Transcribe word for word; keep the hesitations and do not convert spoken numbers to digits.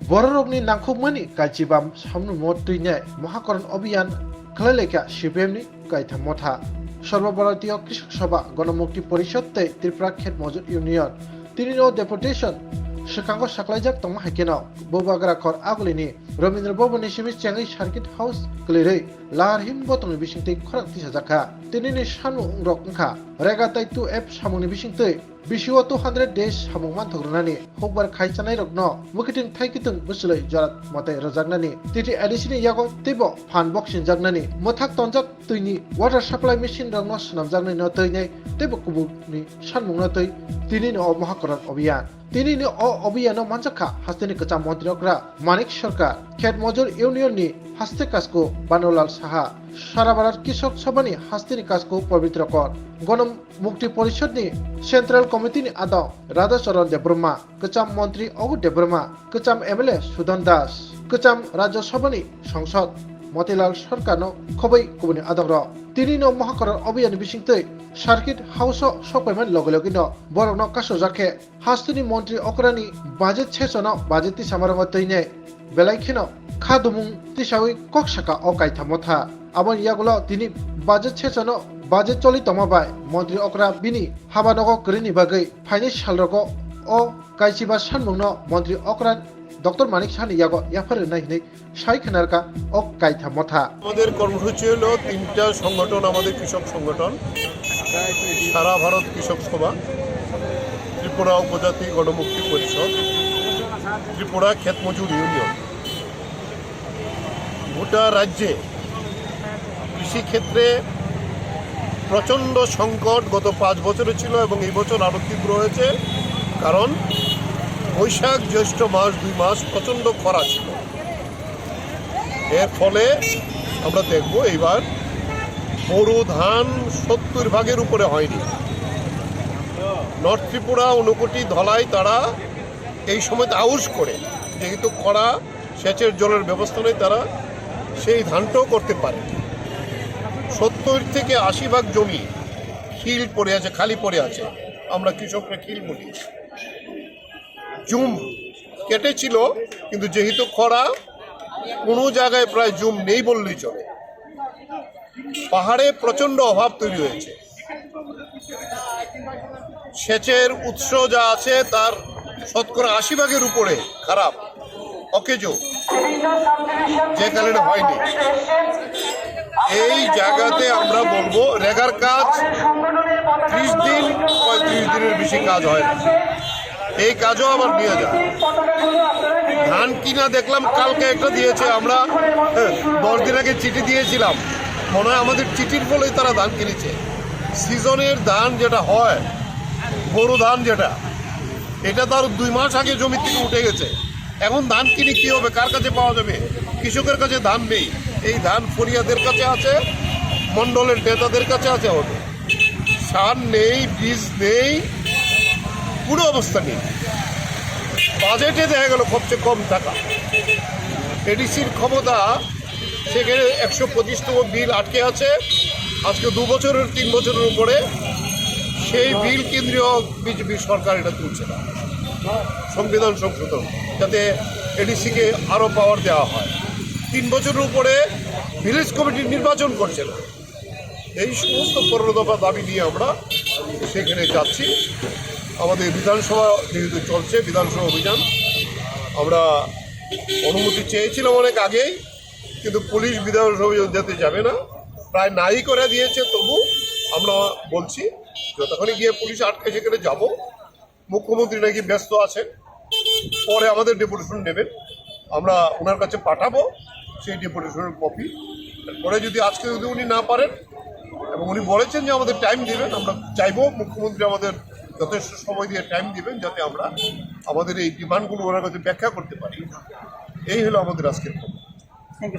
Bororokni nangkukmani kaichiba samungno twinai Mohakoron Abhiyan khlailaikha C P M ni kaitham motha. Sarva Bharatiya Krisak Sabha, Ganamukti Parishad tei Tripura Khet Mojur Union tinino deputation swkango saklaijak tongma hai kheno Bubagra khor agulini Rabindra Bhavan ni simi chengwi Circuit House kwlwirwi lahar him botongni bisingtwi khorang tisajakha. Tinini samung wngkha Rega tei two F samungni bisingtwi bisio two hundred days samung manthok rwnani, hukbar khai chanairokno mwkhitwng thaikwtwng bwchlwi jora mwtai rwjaknani, T T A D C ni yago teibo phan boksinjaknani, mwthak tonjak twini water supply machine rokno swnamjaknai no twinai teibo kubuni samungno twi tinini o Mohakoron Abhiyan. Tinini o Abhiyan o manjakha hasteni kwcham montri okra Manik Sarkar, Khet Mojur Union ni haste kasku Banulal Saha, Sara Bharat Krisak Sabha ni hasteni kasku Pabitra Kor, Ganamukti Parishad ni Central Committee ni adong Radha Charan Debbarma, kwcham montri Agu Debbarma, kwcham M L A Sudan Das, kwcham Rajya Sabha ni Sangsad Motilal Sarkar no khobwi kubuni adongrok. Tinino Mohakoron Abhiyan ni bisingtwi Circuit House o sokpaimani loge loge no borokno kasojak khe hasteni montri okrani budget session o budget tisamarango twinai belai kheno kha dumung tisawi kok saka o kaitham motha. Aboni yagulo tini budget session o budget choli tongma bai montri okra bini haba nogo kwrwini bagwi phainai salrogo o kaichiba samungno montri okra Doctor Manik Saha ni yago yaphar rwnai hinwi sai khwnarkha o kaitham motha. আমাদের কর্মসূচি হলো তিনটা সংগঠন, আমাদের কৃষক সংগঠন, সারা ভারত কৃষক সভা, ত্রিপুরা উপজাতি গণমুক্তি পরিষদ, ত্রিপুরা ক্ষেত মজুর ইউনিয়ন। গোটা রাজ্যে কৃষিক্ষেত্রে প্রচণ্ড সংকট গত পাঁচ বছরে ছিল এবং এই বছর আরও তীব্র হয়েছে, কারণ বৈশাখ জ্যৈষ্ঠ মাস দুই মাস প্রচণ্ড খরা ছিল। এর ফলে আমরা দেখব এইবার বোরো ধান সত্তর ভাগের উপরে হয়নি। নর্থ ত্রিপুরা, ঊনকোটি, ধলাই তারা এই সময় আউশ করে, যেহেতু খরা, সেচের জলের ব্যবস্থা নেই, তারা সেই ধানটাও করতে পারেনি। সত্তর থেকে আশি ভাগ জমি খিল পড়ে আছে, খালি পড়ে আছে, আমরা কৃষকরা খিল বলি। জুম কেটেছিল, কিন্তু যেহেতু খরা, কোনো জায়গায় প্রায় জুম নেই বললেই চলে। পাহাড়ে প্রচণ্ড অভাব তৈরি হয়েছে। সেচের উৎস যা আছে, তার শতকরা আশি ভাগের উপরে খারাপ, অকেজো, যে কারণে হয়নি। এই জায়গাতে আমরা বলবো, রেগার কাজ ত্রিশ দিন, পঁয়ত্রিশ দিনের বেশি কাজ হয় না। এই কাজও আবার নিয়ে যায়। ধান কিনা দেখলাম কালকে একটা দিয়েছে, আমরা, হ্যাঁ, দশ দিন আগে চিঠি দিয়েছিলাম, মনে হয় আমাদের চিঠির ফলেই তারা ধান কিনেছে। সিজনের ধান যেটা হয়, বোরো ধান যেটা, এটা তো আরো দুই মাস আগে জমি থেকে উঠে গেছে। এখন ধান কিনে কি হবে, কার কাছে পাওয়া যাবে? কৃষকের কাছে ধান নেই। এই ধান ফরিয়াদের কাছে আছে, মণ্ডলের নেতাদের কাছে আছে। হয়তো সার নেই, বীজ নেই, কোনো অবস্থা নেই। বাজেটে দেখা গেল সবচেয়ে কম টাকা। এডিসির ক্ষমতা, সেখানে একশো পঁচিশতম বিল আটকে আছে। আজকে দু বছরের, তিন বছরের উপরে সেই বিল কেন্দ্রীয় বিজেপি সরকার এটা তুলছে না, সংবিধান সংশোধন, যাতে এডিসিকে আরও পাওয়ার দেওয়া হয়। তিন বছরের উপরে ভিলেজ কমিটির নির্বাচন করছে না। এই সমস্ত পনেরো দফা দাবি নিয়ে আমরা সেখানে যাচ্ছি। আমাদের বিধানসভা যেহেতু চলছে, বিধানসভা অভিযান, আমরা অনুমতি চেয়েছিলাম অনেক আগেই, কিন্তু পুলিশ বিধানসভা অভিযান যেতে যাবে না, প্রায় নাই করে দিয়েছে। তবু আমরা বলছি, যতক্ষণে গিয়ে পুলিশ আটকে সেখানে যাব। মুখ্যমন্ত্রী নাকি ব্যস্ত আছেন, পরে আমাদের ডেপুটেশন নেবেন, আমরা ওনার কাছে পাঠাবো সেই ডেপুটেশনের কপি। পরে যদি আজকে যদি উনি না পারেন এবং উনি বলেছেন যে আমাদের টাইম দিবেন, আমরা চাইবো মুখ্যমন্ত্রী আমাদের যথেষ্ট সময় দিয়ে টাইম দিবেন, যাতে আমরা আমাদের এই ডিমান্ডগুলো ওনার কাছে ব্যাখ্যা করতে পারি। এই হলো আমাদের আজকের খবর। Thank you, sir.